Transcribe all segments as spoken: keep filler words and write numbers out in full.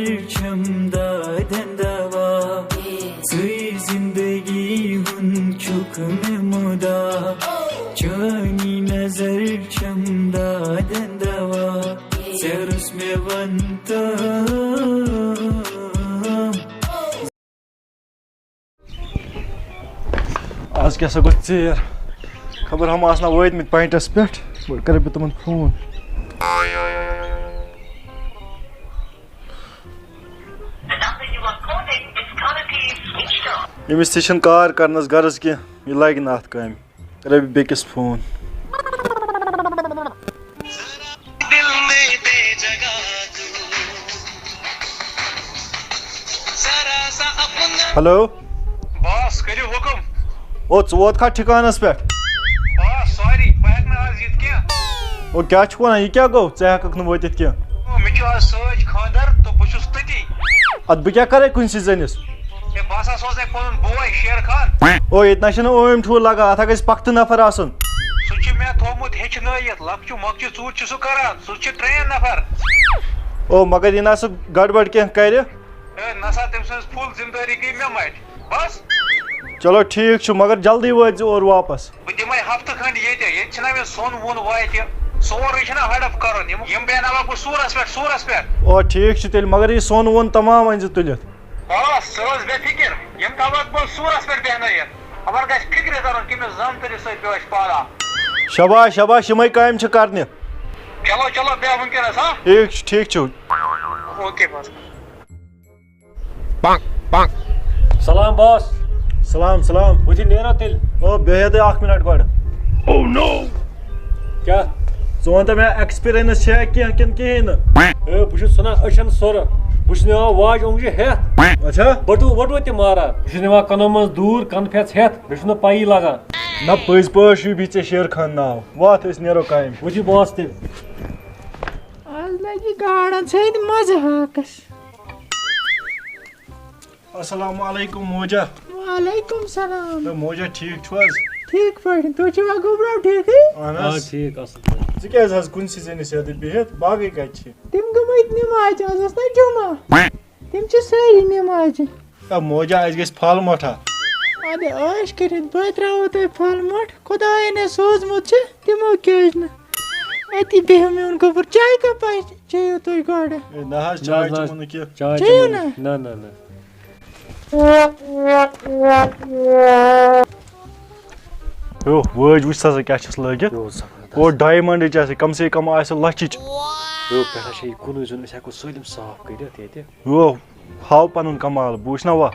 چھم دادن دوا، ژٕے زندگی ہُنٛد چھُکھ مےٚ مُدا۔ چٲنی نظر چھم دادن دوا، ژےٚ روٚس مےٚ ون تہٕ۔ آز کیٛاہ سا گوٚو ژیر، خبر ہم آسنا وٲتمٕتۍ پوینٹس پٮ۪ٹھ۔ وۄنۍ کرٕ بہٕ تِمن فون۔ ییٚمِس تہِ چھِنہٕ کار کرنس غرض کینٛہہ، یہِ لگہِ نہٕ اتھ کامہِ۔ کرٕ بہٕ بیٚکِس فون۔ ہیلو۔ باس، کٔرِو حُکُم۔ او، ژٕ ووتکھا ٹھِکانَس پٮ۪ٹھ؟ باس، سوری، بہٕ ہٮ۪کہٕ نہٕ آز یِتھ کینٛہہ۔ او، کیٛاہ چھُکھ وَنان؟ یہِ کیٛاہ گوٚو؟ ژٕ ہٮ۪کَکھ نہٕ وٲتِتھ کینٛہہ؟ او، مےٚ چھُ آز سۭتۍ خانٛدر تہٕ بہٕ چھُس تٔتی۔ اَدٕ بہٕ کیٛاہ کَرَے کُنسٕے زٔنِس؟ ہے، بہٕ ہسا سوزَے پَنُن بوے شیر خان۔ او، ییٚتہِ نہ چھُنہٕ اوم ٹھوٗل لَگان، اَتھ ہا گژھِ پۄختہٕ نفر آسُن۔ سُہ چھُ مےٚ تھوٚومُت ہیٚچھنٲیِتھ، لۄکچہِ مۄکچہِ ژوٗرِ چھُ سُہ کران، سُہ چھُ ٹرین نفر۔ او، مگر یہِ نہ سُہ گڑبڑ کینٛہہ کرِ۔ ہے، نہ سا، تٔمۍ سٕنٛز فُل ذمہٕ دٲری گٔے مےٚ مَتھِ۔ بس۔ چلو ٹھیٖک چھُ، مگر جلدی وٲتۍ زِ اورٕ واپس۔ بہٕ دِمَے ہفتہٕ کھنٛڈ ییٚتہِ، ییٚتہِ چھِنہ مےٚ سۄن وۄن واتہِ، سورُے چھُنہ ہڑپ کرُن، یِم، یِم بیٚہناوَکھ بہٕ سوٗرَس پٮ۪ٹھ، سوٗرَس پٮ۪ٹھ۔ او، ٹھیٖک چھُ تیٚلہِ، مگر یہِ سۄن وۄن تمام أنۍ زِ تُلِتھ۔ بس، ژٕ روز بے فکر، یِم تھاوَکھ بہٕ سوٗرَس پٮ۪ٹھ بیٚہنٲیِتھ، خبر گژھِ فکرِ ترُن، کٔمِس زنتٕرِس سۭتۍ پیوٚو اَسہِ پالا۔ شاباش، شاباش، یِمَے کامہِ چھِ کرنہِ۔ چلو، چلو، بیٚہہ وٕنکیٚنَس، ہا؟ ٹھیٖک چھُ، ٹھیٖک چھُ۔ اوکے، بس۔ سلام باس۔ سلام، سلام۔ وۄنۍ نیرو تیٚلہِ۔ او، بیٚہہ تُہۍ اکھ منٹ گۄڈٕ۔ کیٛاہ؟ ژٕ وَن تہٕ مےٚ، ایکسپیرینس چھےٚ کینٛہہ کِنہٕ کِہیٖنۍ نہٕ؟ اے، بہٕ چھُس ژھٕنان أچھن سۄرٕ۔ بہٕ چھُس نِوان واجہِ اوٚنٛگجہِ ہٮ۪تھ۔ اچھا۔ بٔٹوٕ ؤٹوٕ تہِ ماران۔ بہٕ چھُس نِوان کَنو منٛز دوٗر، کَنہٕ پھٮ۪ژ ہٮ۪تھ۔ مےٚ چھُنہٕ پَیی لگان۔ نہ، پٔزۍ پٲٹھۍ چھُے بِژے شیر خان ناو۔ وَتھ، أسۍ نیرو کامہِ۔ وٕچھ یہِ باس تہِ۔ آز لگہِ گاڈن سۭتۍ مزٕ ہاکس۔ السلام علیکم موجا۔ وعلیکم سلام۔ ہے موجا، ٹھیٖک چھُو حظ؟ ٹھیٖک پٲٹھۍ، تُہۍ چھِوا گوٚبرو ٹھیٖکھٕے؟ اہن آ، حظ۔ ٹھیٖک، اصٕل پٲٹھۍ۔ ژٕ کیٛازِ حظ کُنسٕے زٔنِس یَتھ بِہِتھ؟ باقٕے کَتہِ چھِ؟ تِم گٔمٕتۍ نِمازِ، آز ٲس نہ جُمعہ۔ تِم چھِ سٲری نِمازِ۔ ہے موجا، اَسہِ گژھِ پھل مۄٹھا۔ اَدٕ عٲش کٔرِتھ، بہٕ ترٛاوو تۄہہِ پھل مۄٹھ۔ خۄدایَن یہِ سوٗزمُت چھُ، تِمو کیٛازِ نہٕ؟ أتی بیٚہو میون گوٚبُر، چایہِ کَپا چیٚیِو تُہۍ گۄڈٕ؟ ہے، نہ حظ، نہ چاے حظ، نہ چٮ۪مو حظ۔ نہٕ کینٛہہ۔ چاے چیٚیِو چٮ۪مو نہٕ؟ نہ، نہ، نہ۔ ہیو، وٲج وٕچھ سا، سا کیٛاہ چھَس لٲگِتھ۔ ہیو، زبردست۔ اور ڈایمنڈٕچ آسہِ، کم سے کم آسہِ لَچھٕچ۔ ہیو، پٮ۪ٹھٕ چھےٚ یہِ کُنُے زوٚن، أسۍ ہٮ۪کو سٲلِم صاف کٔرِتھ ییٚتہِ۔ ہیو، ہاو پنُن کمال، بہٕ وٕچھ نا وا۔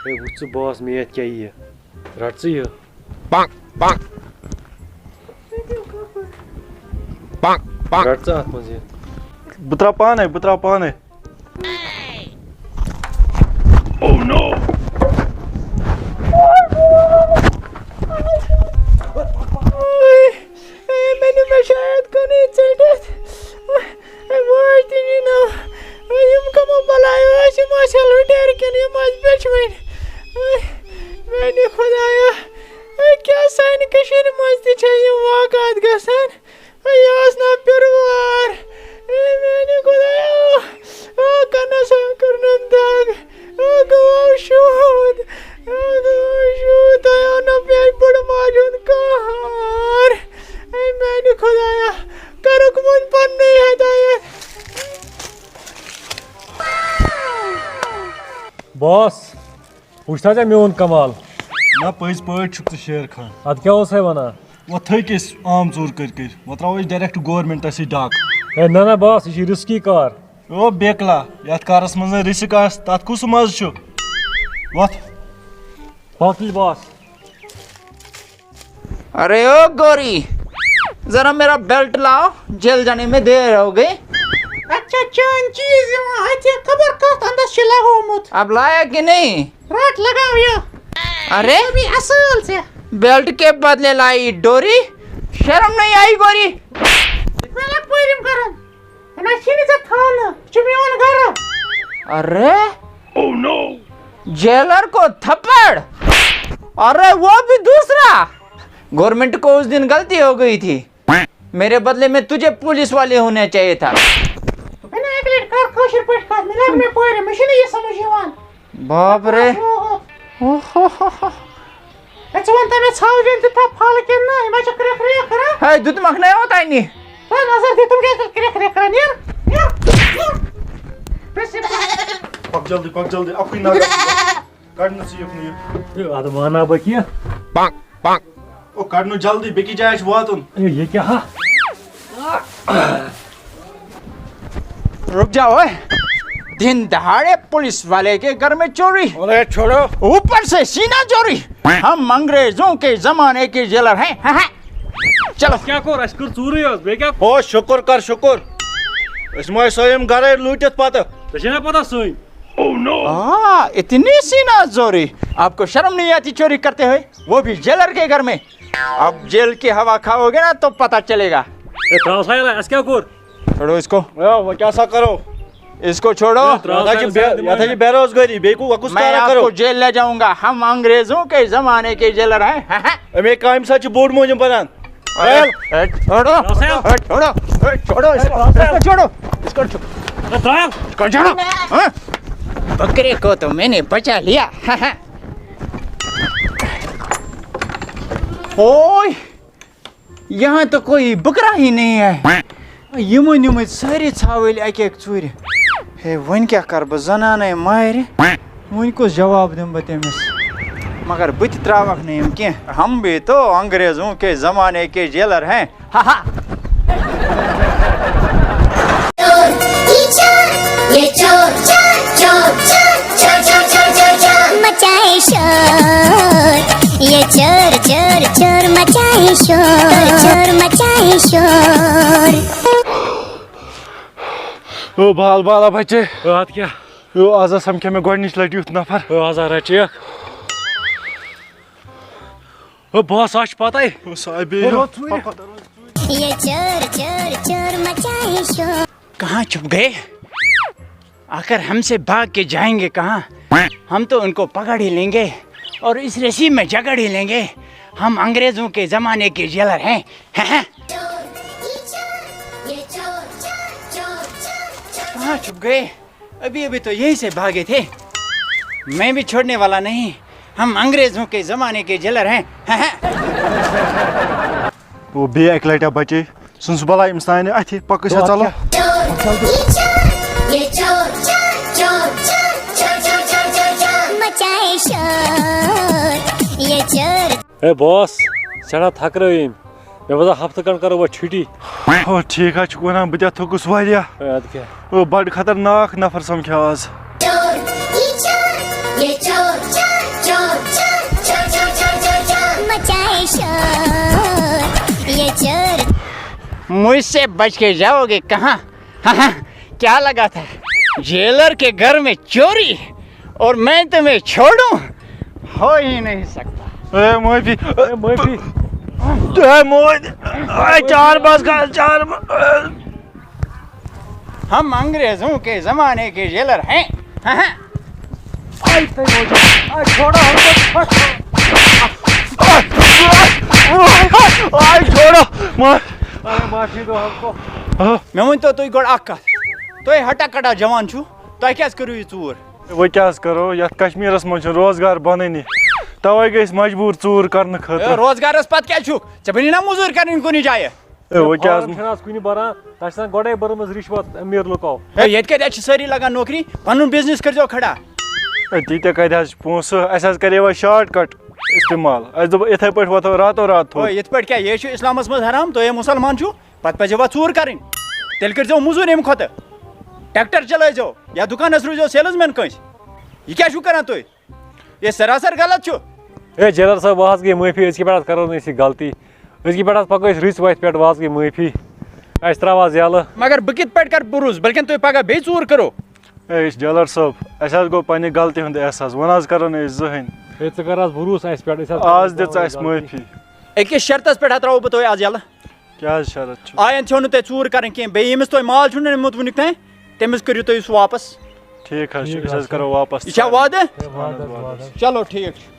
ہے، وٕچھ ژٕ باس، مےٚ یتھ کیٛاہ یِیہِ۔ رٹ ژٕ یہِ۔ پانٛک، پانٛک۔ پانٛک، پانٛک۔ رٹ ژٕ اتھ منٛز یہِ۔ بہٕ ترٛاو پانے، بہٕ ترٛاو پانے۔ Oh no! اے، مےٚ نیوٗ مےٚ شاید کُنُے ژٔٹِتھ۔ اے، واے تہِ نیٖنو۔ اے، یِم کَمو بَلایو ٲسۍ؟ یِم ٲسۍ ہا لُٹیرٕ کِنہٕ یِم ٲسۍ بیٚچھوٕنۍ؟ اے، میٛانہِ خۄدایا، اے، کیٛاہ سانہِ کٔشیٖرِ منٛز تہِ چھا یِم واقعات گژھان؟ اے، یہِ ٲس نا پِروار۔ اے، میٛانہِ خۄدایا، آ، کَنَس ہا کٔرنَم دَگ۔ آ، گوٚو شوٗد۔ آ، گوٚو شوٗد۔ تۄہہِ آو نہ میٛانہِ بٕڈٕ ماجہِ ہُنٛد قہر۔ اے میٛانہِ خۄدایا، کَرُکھ وۄنۍ پنٛنُے ہدایت۔ باس، وٕچھ تھا ژےٚ میون کمال۔ نہ، پٔزۍ پٲٹھۍ چھُکھ ژٕ شیر خان۔ اَدٕ کیٛاہ اوسَے وَنان؟ وۄنۍ تھٔکۍ أسۍ آمہٕ ژوٗر کٔرۍ کٔرۍ، وۄنۍ ترٛاوو أسۍ ڈایریکٹ گورمنٹَسٕے ڈاک۔ ہے نہ نہ باس، یہِ چھِ رِسکی کار۔ او بیکلا، یتھ کارس منٛز نہٕ رسک آسہِ، تتھ کُس مزٕ چھُ؟ وۄتھ۔ پکھ تیٚلہِ باس۔ अरे ओ गोरी, जरा मेरा बेल्ट लाओ, जेल जाने में देर हो गई। اچھا، چٲنۍ چیٖز یِوان اَتھِ، خبر کتھ اندس چھُ لگومُت۔ अब लाया कि नहीं? رٹ لگاو یہِ۔ अरे, ژٕ اَصٕل ژےٚ۔ बेल्ट के बदले लाई डोरी, शर्म नहीं आई गोरी? مےٚ لگ پٲرِم کرُن۔ نہ چھِنہٕ ژےٚ تھاونہٕ، یہِ چھُ میون گرٕ۔ अरे, जेलर को थप्पड़, अरे वो भी दूसरा। गवर्नमेंट को उस दिन गलती हो गई थी, मेरे बदले में तुझे पुलिस वाले होना चाहिए था। دوٚپمَے نہ، اَکہِ لَٹہِ کَر کٲشِر پٲٹھۍ کَتھ، مےٚ لَگ مےٚ باپ رے۔ ہے، ژٕ وَن تہٕ مےٚ، ژھاوجن تہِ تھا پھل کِنہٕ نہ؟ یِم ہا چھِ کرٛٮ۪کھ کرٛٮ۪کھ کران۔ ہے، دیُتمَکھ نہ یوت اَنہِ۔ ہے، نظر دِ، تِم کیٛازِ کرٛٮ۪کھ کرٛٮ۪کھ کران؟ نیر، نیر، نیر۔ بیٚیہِ سِم۔ پَک جلدی، پَک جلدی، اَکُے نظر۔ کَڑ نہٕ ژٕ یُکنُے یہِ۔ ہے، اَدٕ وَنہٕ ہا بہٕ کینٛہہ۔ او، کَڑ نہٕ جلدی، بیٚکِس جایہِ چھُ واتُن۔ ہے، یہِ کیٛاہ ہا؟ رک جاؤ، اے۔ دن دہاڑے پولیس والے کے گھر میں چوری، ارے چھوڑو۔ اوپر سے سینہ چوری۔ ہم انگریزوں کے زمانے کے جیلر ہیں۔ ہاں، ہاں۔ چلو۔ کیٛاہ کوٚر؟ اَسہِ کٔر ژوٗرٕے یٲژ، بیٚیہِ کیٛاہ؟ او شُکُر کر شُکُر۔ أسۍ ما ٲسۍ سٲلِم گرے لوٗٹِتھ پتہٕ؟ ژےٚ چھےٚ نا پتہ سٲنۍ؟ آ، اتنی سینہ چوری۔ آپ کو شرم نہیں آتی چوری کرتے ہوئے؟ وہ بھی جیلر کے گھر میں۔ اب جیل کی ہوا کھاؤ گے نا تو پتہ چلے گا۔ ہے، ترٛاو سا یَلہٕ، اَسہِ کیٛاہ کوٚر؟ چھوڑو اس کو۔ ہے، وۄنۍ کیٛاہ سا کرو؟ اس کو چھوڑو۔ ہے، ترٛاو یَتھ ہا سا چھِ یَلہٕ، بے-، سا یَتھ ہا چھِ بے روزگٲری، بیٚیہِ کُ-، وۄنۍ کُس میں کارا آپ کرو؟ کو جیل لے جاؤں گا، ہم انگریزوں کے زمانے کے جیلر ہیں۔ اَمے کامہِ سۭتۍ چھِ بوٚڑ مٲنِم بَنان۔ ہے، ہے، چھوڑو۔ ترٛاو سا یَلہٕ۔ ہے، چھوڑو۔ ہے، چھوڑو اس کو۔ اس کو چھوڑو۔ اس کو چھو-، ہے، ترٛاو۔ اس کو چھوڑو۔ ہاں؟ بکرے کو تو میں نے بچا لیا۔ اوئے۔ یہاں تو کوئی بکرا ہی نہیں ہے۔ یِمو نِمٕتۍ سٲری ژھاوٕلۍ اَکہِ اَکہِ ژوٗرِ۔ ہے، وۄنۍ کیٛاہ کَرٕ بہٕ؟ زنانَے مارِ۔ وۄنۍ کُس جواب دِمہٕ بہٕ تٔمِس؟ مگر بہٕ تہِ ترٛاوَکھ نہٕ یِم کینٛہہ۔ ہم بھی تو انگریزوں کے زمانے کے جیلر ہیں۔ ہا ہا۔ چور، یہ چور، یہ چور، چور، چور، چور، چور، چور، چور، چور، چور، مچائے شور۔ یہ چور، چور، چور، مچائے شور، چور، مچائے شور۔ او بال بالا بچے۔ اَتھ کیٛاہ؟ او آز ہا سمکھے مےٚ گۄڈٕنِچ لٹہِ یُتھ نفر۔ او آز ہا رٹہِ اکھ۔ او بہٕ ہسا چھُ پتے۔ او سُہ آے بیٚیہِ۔ یہ چور چور چور مچائے شور۔ کہاں چھپ گئے؟ آخر ہم سے بھاگ کے جائیں گے کہاں؟ ہم تو ان کو پکڑ ہی لیں گے اور اس رسی میں جکڑ ہی لیں گے۔ ہم انگریزوں کے زمانے کے جیلر ہیں۔ کہاں چھپ گئے؟ ابھی ابھی تو یہیں سے بھاگے تھے۔ میں بھی چھوڑنے والا نہیں۔ ہم انگریزوں کے زمانے کے جیلر ہیں۔ او بیٚیہِ اَکہِ لَٹہِ بَچے۔ سُن سُہ بَلاے أمِس تانۍ اَتھِ۔ پَکھ أسۍ ہا ژَلو۔ یہ چور چور چور چور چور چور چور چور چور چور مچائے شور۔ یہ چور ہے باس، سٮ۪ٹھاہ تھکرٲوۍ أمۍ۔ مےٚ باسان ہفتہٕ کھنٛڈ کَرو وۄنۍ چھُٹی۔ او ٹھیٖک حظ چھُ وَنان، بہٕ تہِ ہا تھوٚکُس واریاہ۔ ہے اَدٕ کیٛاہ؟ او بَڑٕ خطرناک نفر سَمکھیو آز۔ چور، یہ چور، یہ چور، چور، چور، چور، چور، چور، چور، چور، چور، مچائے شور، یہ چور۔ مجھ سے بچ کے جاؤ گے کہاں؟ ہاں، ہاں، کیا لگا تھا جیلر کے گھر میں چوری اور میں تمہیں چھوڑوں؟ ہو ہی نہیں سکتا۔ اے معٲفی۔ ہے معٲفی۔ اے موج۔ اے چار بس کر، چار بس۔ ہم انگریزوں کے زمانے کے جیلر ہیں۔ ہاں، ہاں۔ آے تۄہہِ موجوٗب۔ آے چھوڑو ہم کو۔ آے چھوڑو۔ ما-، آے معٲفی دو ہم کو۔ مےٚ ؤنۍ تو تُہۍ گۄڈٕ اکھ کتھ، تُہۍ ہٹا کٹا جوان چھِو، تۄہہِ کیٛازِ کٔرِو یہِ ژوٗر؟ وۄنۍ کیٛاہ حظ کرو، یتھ کشمیرس منٛز چھُنہٕ روزگار بنٲنی، توے گٔے أسۍ مجبوٗر ژوٗر کرنہٕ ہے، خٲطرٕ۔ روزگارس پتہٕ کیٛازِ چھُکھ؟ ژےٚ بنی نا موٚزوٗرۍ کرٕنۍ کُنہِ جایہِ؟ اے، وۄنۍ کیٛاہ حظ؟ فارم چھِنہٕ آز کُنہِ بَران، تَتہِ چھِ آسان گۄڈَے بٔرمٕژ رِشوت أمیٖر لُکو۔ ہے، ییٚتہِ کَتہِ، اَتہِ چھِ سٲری لگان نوکری، پنُن بزنس کٔرۍزیو کھڑا۔ اے، تیٖتیٛاہ کَتہِ حظ چھِ پونٛسہٕ؟ اَسہِ حظ کَرے وۄنۍ شارٹ کٹ استعمال۔ اَسہِ دوٚپ یِتھَے پٲٹھۍ وۄتھو راتو رات تھوٚد۔ ہے، یِتھ پٲٹھۍ کیٛاہ؟ یے چھُ اِسلامَس منٛز حرام، تُہۍ ہے مُسلمان چھُو، پَتہٕ پَزیو وۄنۍ ژوٗر کَرٕنۍ۔ تیٚلہِ کٔرۍزیو موٚزوٗرۍ اَمہِ کھۄتہٕ۔ ٹرٛیکٹر چلٲیزیو یا دُکانَس روٗزیو سیلٕز مین کٲنٛسہِ۔ یہِ کیٛاہ چھُو کَران تُہۍ؟ یہِ سراسر غلط چھُ۔ ہے جیلر صٲب، وۄنۍ حظ گٔے معٲفی، أزکہِ پٮ۪ٹھ حظ کَرو نہٕ أسۍ یہِ غلطی۔ أزکہِ پٮ۪ٹھ حظ پَکو أسۍ رٕژ وَتہِ پٮ۪ٹھ، وۄنۍ حظ گٔے معٲفی۔ اَسہِ ترٛاو حظ یَلہٕ۔ مگر بہٕ کِتھ پٲٹھۍ کَرٕ بروسہٕ؟ بٔلکِن تُہۍ پگاہ بیٚیہِ ژوٗر کٔرِو۔ ہے، أسۍ جیلر صٲب، اَسہِ حظ گوٚو پنٛنہِ غلطی ہُنٛد احساس، وۄنۍ حظ کَرو نہٕ أسۍ زٕہٕنۍ۔ ہے، ژٕ کَر حظ بروسہٕ اَسہِ پٮ۪ٹھ، أسۍ حظ آز دِژ اَسہِ معٲفی۔ أکِس شرطس پٮ۪ٹھ ہا ترٛاوو بہٕ تۄہہِ آز یَلہٕ۔ کیٛاہ حظ شرط چھُ؟ آیَن چھو نہٕ تۄہہِ ژوٗر کَرٕنۍ کینٛہہ، بیٚیہِ ییٚمِس تۄہہِ مال چھُو نہٕ نیوٗمُت وٕنیُک تام، تٔمِس کٔرِو تُہۍ سُہ واپس۔ ٹھیٖک حظ چھُ، أسۍ حظ کَرو واپس۔ یہِ چھا وعدٕ؟ ہے، وعدٕ حظ، وعدٕ حظ۔ چلو ٹھیٖک چھُ۔